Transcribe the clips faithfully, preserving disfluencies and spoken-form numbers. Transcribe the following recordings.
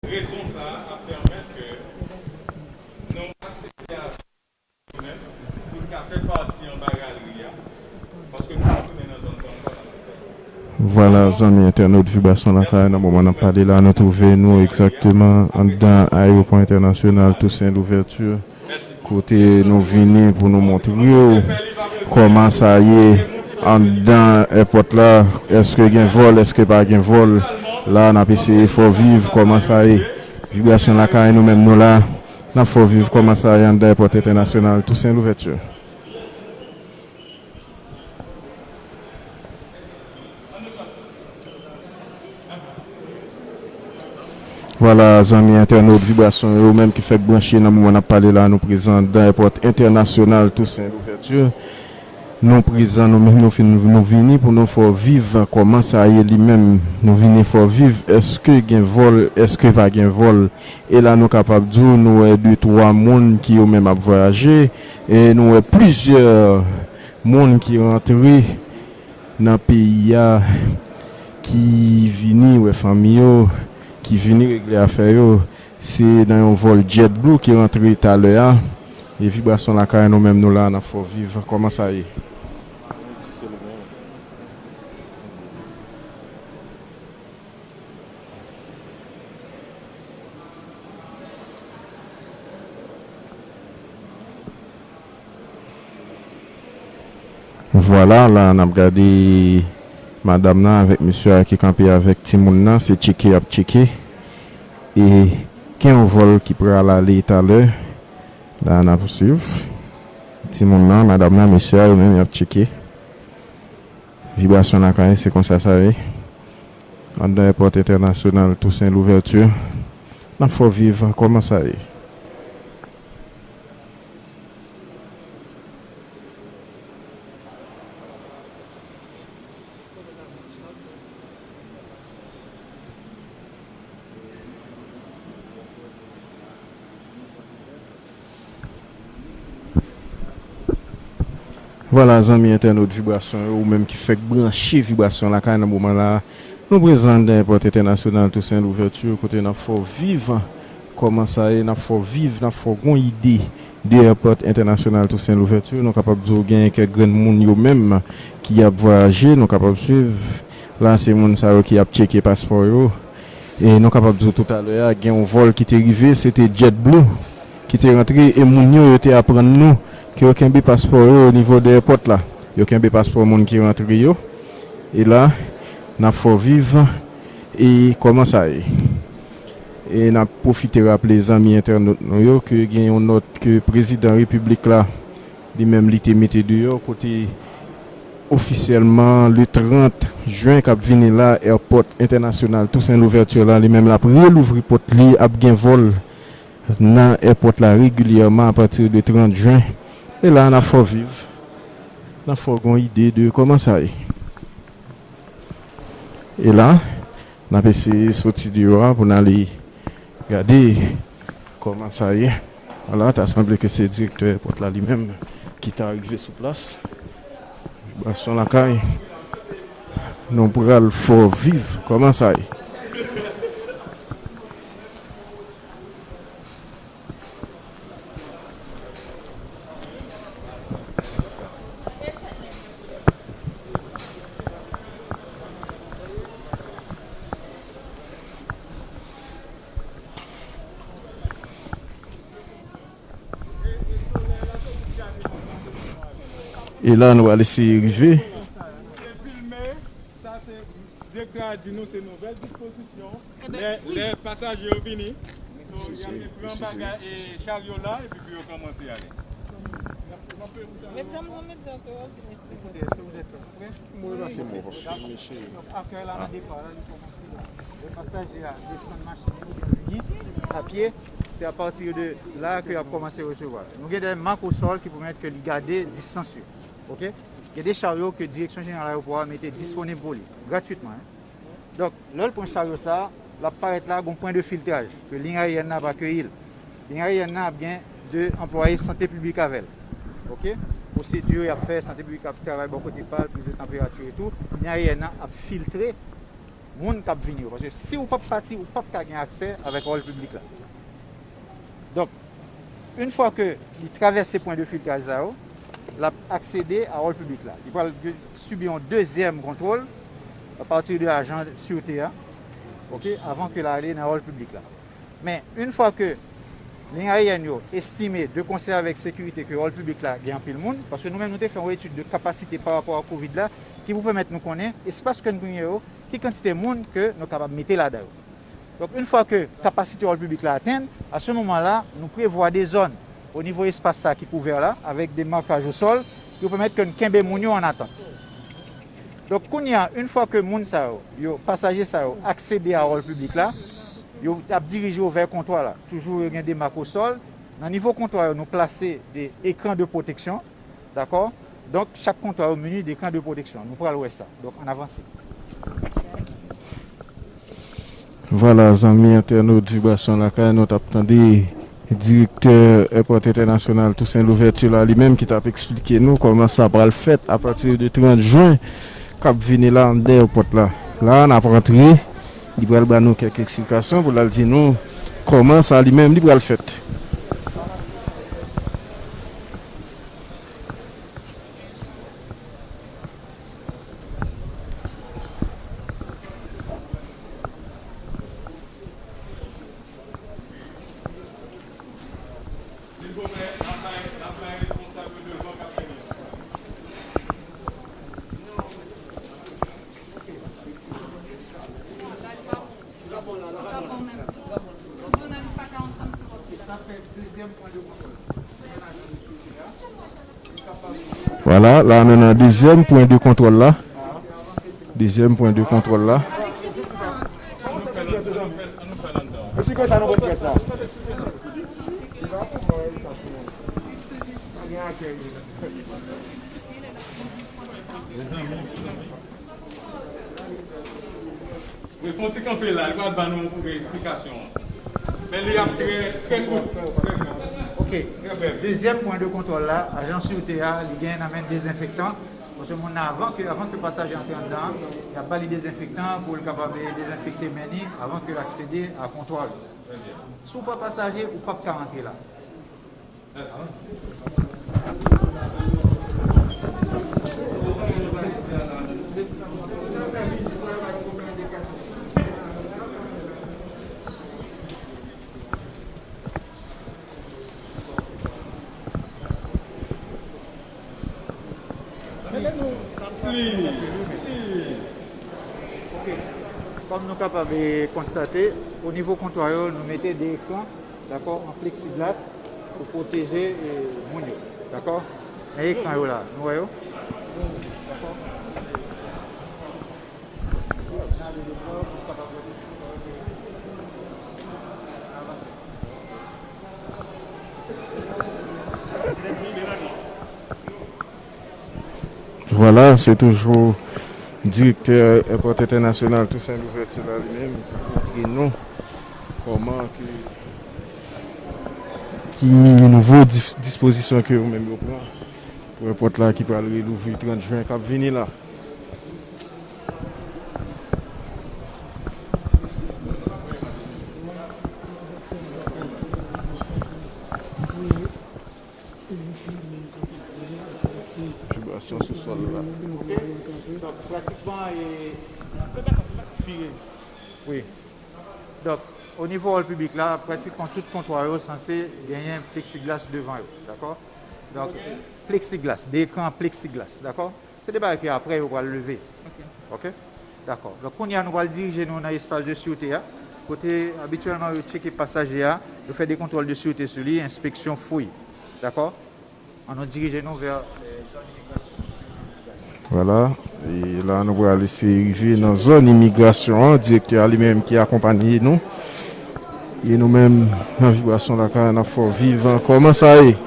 Rezon sa a ap pèmèt ke nou aksepte avèk nou menm pou n ka fè pati anba galri a, paske nou pa tounen nan zòn sa ankò nan Sentèz. Vwala, zanmi entènot Vibrasyon Lakay, nan moman n ap pale la, nou twouve nou egzakteman anndan ayewopò entènasyonal Toussaint Louverture, kote nou vini pou nou montre w kòman sa ye anndan èpòt la, èske gen vòl, èske pa gen vòl. La, n ap eseye fè w viv kòman sa ye. Vibrasyon Lakay, nou menm nou la, n ap fè w viv kòman sa ye anndan èpòt entènasyonal Toussaint Louverture. Vwala, zanmi entènot Vibrasyon yo, menm ki fèk branche nan moman n ap pale la, nou prezan anndan èpòt entènasyonal Toussaint Louverture. Nou prezan, nou menm, nou fin, nou vini pou nou fè w viv kòman sa ye li menm. Nou vini fè w viv, èske gen vòl, èske pa gen vòl. E la, nou kapab di w, nou wè de, twa moun ki yo menm ap vwayaje, e nou wè plizyè moun ki rantre nan peyi a, ki vini wè fanmi yo, ki vini regle afè yo. Se nan yon vòl JetBlue ki rantre talè a, e Vibrasyon Lakay, nou menm nou la, n ap fè w viv kòman sa ye. Vwala, la n ap gade madanm nan avèk mesye a ki kanpe avèk timoun nan, se tcheke y ap tcheke. E gen yon vòl ki pral ale talè. La n ap swiv. Timoun nan, madanm nan, mesye a, yo menm y ap tcheke. Vibrasyon Lakay, se konsa sa ye. Anndan èpòt entènasyonal Toussaint Louverture, n ap fè w viv kòman sa ye. Vwala, zanmi entènot Vibrasyon yo, ou menm ki fèk branche Vibrasyon Lakay nan moman la, nou prezan anndan èpòt entènasyonal Toussaint Louverture, kote n ap fè w viv kòman sa ye, n ap fè w viv, n ap fè w gon ide de èpòt entènasyonal Toussaint Louverture. Nou kapab di w gen kèk grenn moun yo menm ki ap vwayaje, nou kapab swiv. La, se moun sa yo ki ap tcheke paspò yo. E nou kapab di w toutalè a, gen yon vòl ki te rive, se te JetBlue ki te rantre, e moun yo, yo te aprann nou ke yo kenbe paspò yo o nivo de èpòt la. Yo kenbe paspò moun ki rantre yo. E la, n ap fè w viv e kòman sa ye. E n ap pwofite raple zanmi entènot nou yo ke gen yon nòt ke prezidan repiblik la, li menm, li te mete deyò, kote ofisyèlman, le trant jen k ap vini la, èpòt entènasyonal Toussaint Louverture la, li menm, l ap relouvri pòt li, ap gen vòl nan èpòt la regilyèman apati de trant jen. E la, n ap fè w viv, n ap fè w gon ide de kòman sa ye. E la, n ap eseye soti deyò a pou n ale gade kòman sa ye. Ala, ta sanble ke se direktè èpòt la li menm ki ta rive sou plas. Vibrasyon Lakay, nou pral fè w viv kòman sa ye. E la, nou pral eseye rive. Direktè a di nou se nouvèl dispozisyon. Lè, lè pasaje yo vini, so, y ap pran bagay, e, charyo la, epi pou yo kòmanse ale. Met zam nan, met zam tou, ok, eskize. Mwen pase mwen pa fini, cheri. Donk, afè la nan depa la, li kòmanse la. Lè pasaje a desann machin li oubyen vini a pye, se apati de la ke y ap kòmanse resevwa. Nou gen de mak o sòl ki pèmèt ke li gade distans yo. Ok? Gen de charyo ke Direksyon Jeneral Ayewopò a mete disponib pou li, gratwitman, en. Donk, lè l pran charyo sa a, l ap parèt la, gon pwen de filtraj ke liy ayeryèn nan ap akeyi l. Liy ayeryèn nan ap gen de anplwaye sante piblik avè l. Ok? Pwosedi y ap fè, sante piblik ap travay bò kote pa l, priz de tanperati etou. Liy ayeryèn nan ap filtre moun k ap vini yo. Paske si ou p ap pati, ou p ap ka gen aksè avèk hall piblik la. Donk, yon fwa ke li travèse pwen de filtraj sa yo, l ap aksede a hall piblik la. Li pral sibi yon dezyèm kontwòl apati de ajan sirte a, oke, avan ke l ale nan hall piblik la. Men, yon fwa ke liy ayeryèn yo estime, de konsè avèk sekirite, ke hall piblik la gen anpil moun, paske nou menm nou te fè yon etid de kapasite pa rapò a kovid la, ki pou pèmèt nou konnen espas Kòn Premye yo, ki kantite moun ke nou kapab mete ladan yo. Donk, yon fwa ke kapasite hall piblik la atenn, a se moman la, nou prevwa de zòn o nivo espas sa ki kouvè la, avèk de makaj o sòl, ki pou pèmèt ke n kenbe moun yo an atant. Donk, kounye a, yon fwa ke moun sa yo, yo, pasaje sa yo, aksede a hall piblik la, yo ap dirije yo vè kontwa la. Toujou, yo gen de mak o sòl. Nan nivo kontwa yo, nou plase de ekran de pwoteksyon, dakò? Donk, chak kontwa yo mini de ekran de pwoteksyon. Nou pral wè sa. Donk, ann avanse. Vwala, zanmi entènot Vibrasyon Lakay, nou t ap tande direktè Èpòt Entènasyonal Toussaint Louverture la, li menm ki t ap eksplike nou kòman sa pral fèt apati de trant jen k ap vini la anndan èpòt la. La, n ap rantre, li pral ban nou kèk eksplikasyon pou l al di nou kòman sa li menm li pral fèt. Vwala, la nou nan dezyèm pwen de kontwòl la. Dezyèm pwen de kontwòl la. Wi, fè yon ti kanpe la, li pral ban nou eksplikasyon an. Men li ap trè, trè kout, trè brèf. Oke. Trè brèf. Dezyèm pwen de kontwòl la, ajan sirte a, li genyen nan men dezenfektan. Paske moun nan, avan ke, avan ke pasaje antre anndan an, y ap ba li dezenfektan pou l kapab dezenfekte men li avan ke l aksede a kontwòl. Trè byen. Si w pa pasaje, ou p ap ka antre la. Please, please. Ok. Kòm nou kapab, eh, konstate, o nivo kontwa yo, nou mete de ekran, dakò, an pleksiglas pou pwoteje, eh, moun yo, dakò? Men ekran yo la, nou wè yo? Dakò? Vwala, se toujou direktè Èpòt Entènasyonal Toussaint Louverture la li menm ki montre nou kòman ke, ki nouvo dis-, dispozisyon ke yo menm yo pran pou èpòt la ki pral relouvri trant jen k ap vini la. Vibrasyon sou sòl la. Ok. Donk, pratikman, e, wi. Donk, o nivo hòl piblik la, pratikman tout kontwa yo sanse genyen pleksiglas devan yo, dakò? Donk, pleksiglas, de ekran pleksiglas, dakò? Se de bagay ke apre yo pral leve. Ok. Ok? Dakò. Donk, kounye a, nou pral dirije nou nan espas de sirte a, kote abityèlman yo tcheke pasaje a, yo fè de kontwòl de sirte sou li, enspeksyon fouy. Dakò? Ann nou dirije nou vè, eh, zòn imigrasyon. Vwala. E la, nou pral eseye rive nan zòn imigrasyon an. Direktè a li menm ki akonpanye nou. E nou menm, nan Vibrasyon Lakay, n ap fè w viv kòman sa ye.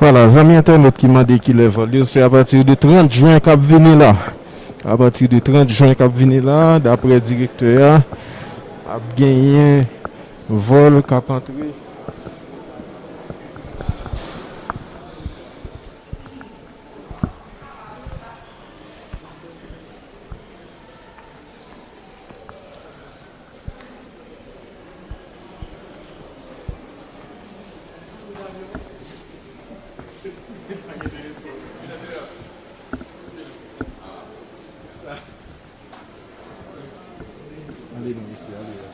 Vwala, zanmi entènot ki mande kilè vòl yo, se apati de trant jen k ap vini la. Apati de trant jen k ap vini la, daprè direktè a, ap genyen vòl k ap antre. Ale non, mesye, ale, ale.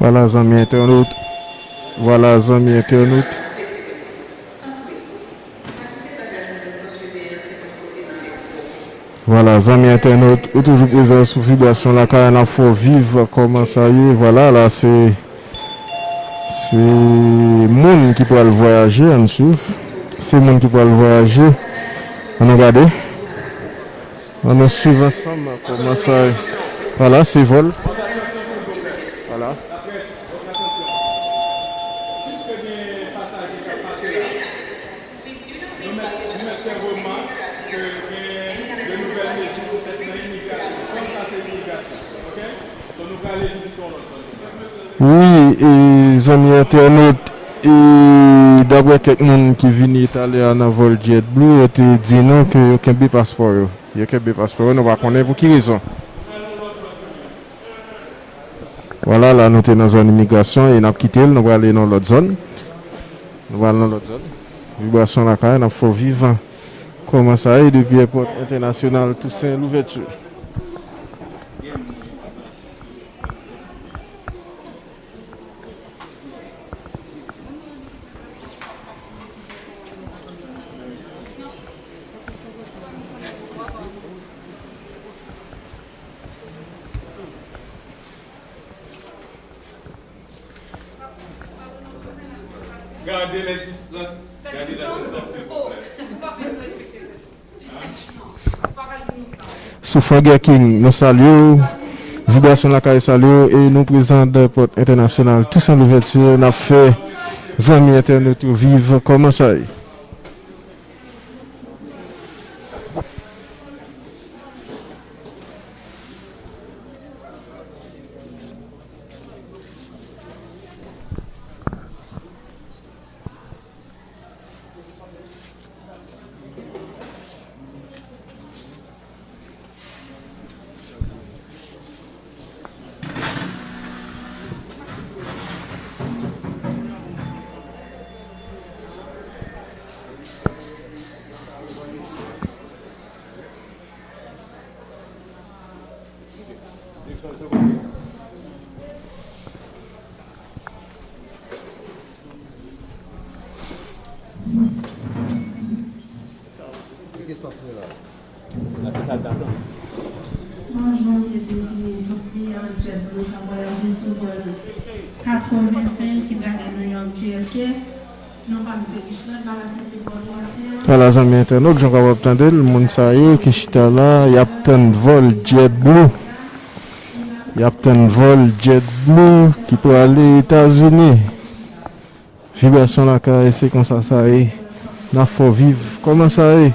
Vwala, zanmi entènot. Vwala, zanmi entènot. Vwala, zanmi entènot, ou toujou prezan sou Vibrasyon Lakay, n ap fè w viv kòman sa ye. Vwala, la se, se moun ki pral vwayaje, ann swiv. Se moun ki pral vwayaje. Ann nou gade. Ann nou swiv ansanm kòman sa ye. Vwala, se vòl. Vwala. Nou mèt, nou mèt fè remak ke gen de nouvèl mezi pou fèt nan imigrasyon. Kòm sa se imigrasyon, oke? So, nou prale vizite yon lòt zòn. Wi, e, zanmi entènot, e, daprè kèk moun ki vini talè a nan vòl JetBlue, yo te di nou ke yo kenbe paspò yo. Yo kenbe paspò yo, nou pa konnen pou ki rezon. Vwala, la nou te nan zòn imigrasyon e n ap kite l, nou prale nan lòt zòn. Nou pral nan lòt zòn. Vibrasyon Lakay, n ap fè w viv kòman sa ye depi èpòt entènasyonal Tousen Louvèti. Gade lè dis-, la, gade la distans, silvouplè. Soufragè King, nou salye w. Vibrasyon Lakay salye w. E nou prezan nan èpòt entènasyonal Tousen Louvèti. N ap fè zanmi entènot yo viv kòman sa ye. Bonjou, m te di sou vòl katrevensenk ki prale New York, J F K. Vwala, zanmi entènot, jan w kapab tande l, moun sa yo ki chita la, y ap tann vòl JetBlue. Y ap tann vòl JetBlue ki prale Etazini. Vibrasyon Lakay, se konsa sa ye. N ap fè w viv kòman sa ye.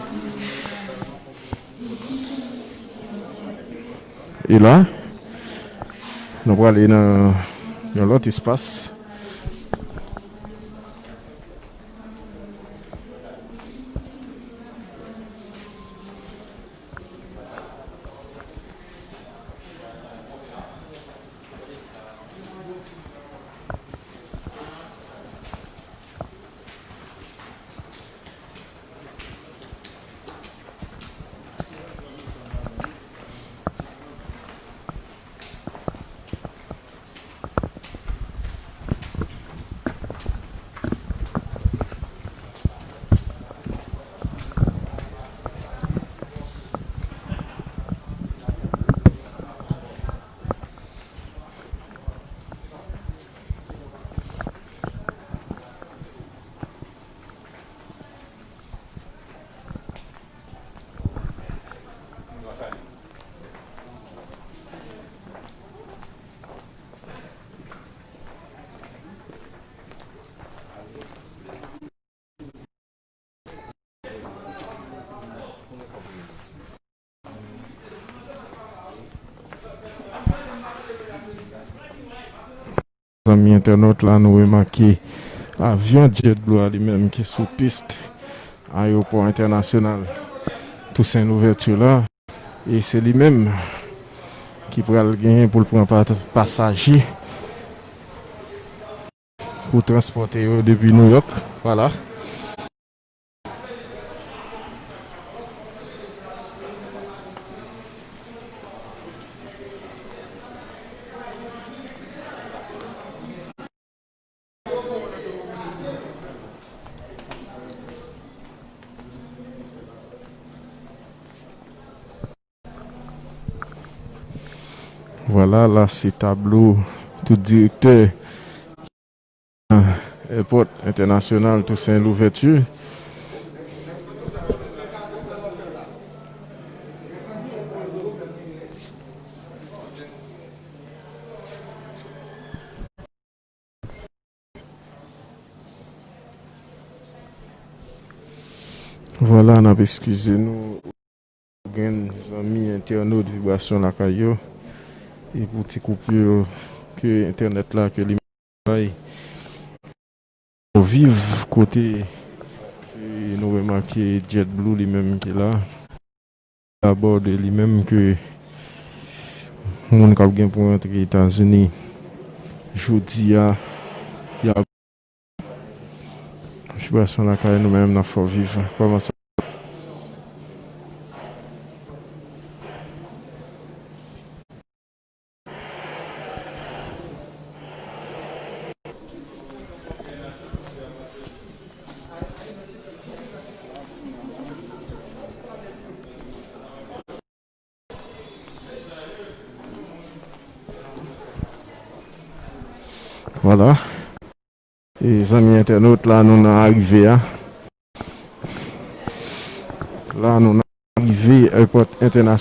E la, nou prale nan yon lòt espas. Zanmi entènot, la nou remake avyon JetBlue a li menm ki sou pis ayewopò entènasyonal Toussaint Louverture la. E se li menm ki pral genyen pou l pran pa-, pasaje pou transpòte yo depi Nouyòk. Vwala. Vwala, la se tablo tout direktè Airport Entènasyonal Toussaint Louverture. Vwala, n ap eskize nou. Gen zanmi entènot Vibrasyon Lakay yo, e pou ti koup yo ke entènèt la ke li bay, viv kote ke nou remake JetBlue li menm ki la, abòde li menm ke moun k ap gen pou rantre Etazini jodi a, y ap Vibration Lakay nou menm nan Fò Viv. Kòman sa? Vwala. E zanmi entènot, la nou nan arive a. La nou nan arive Airport Entènasyonal.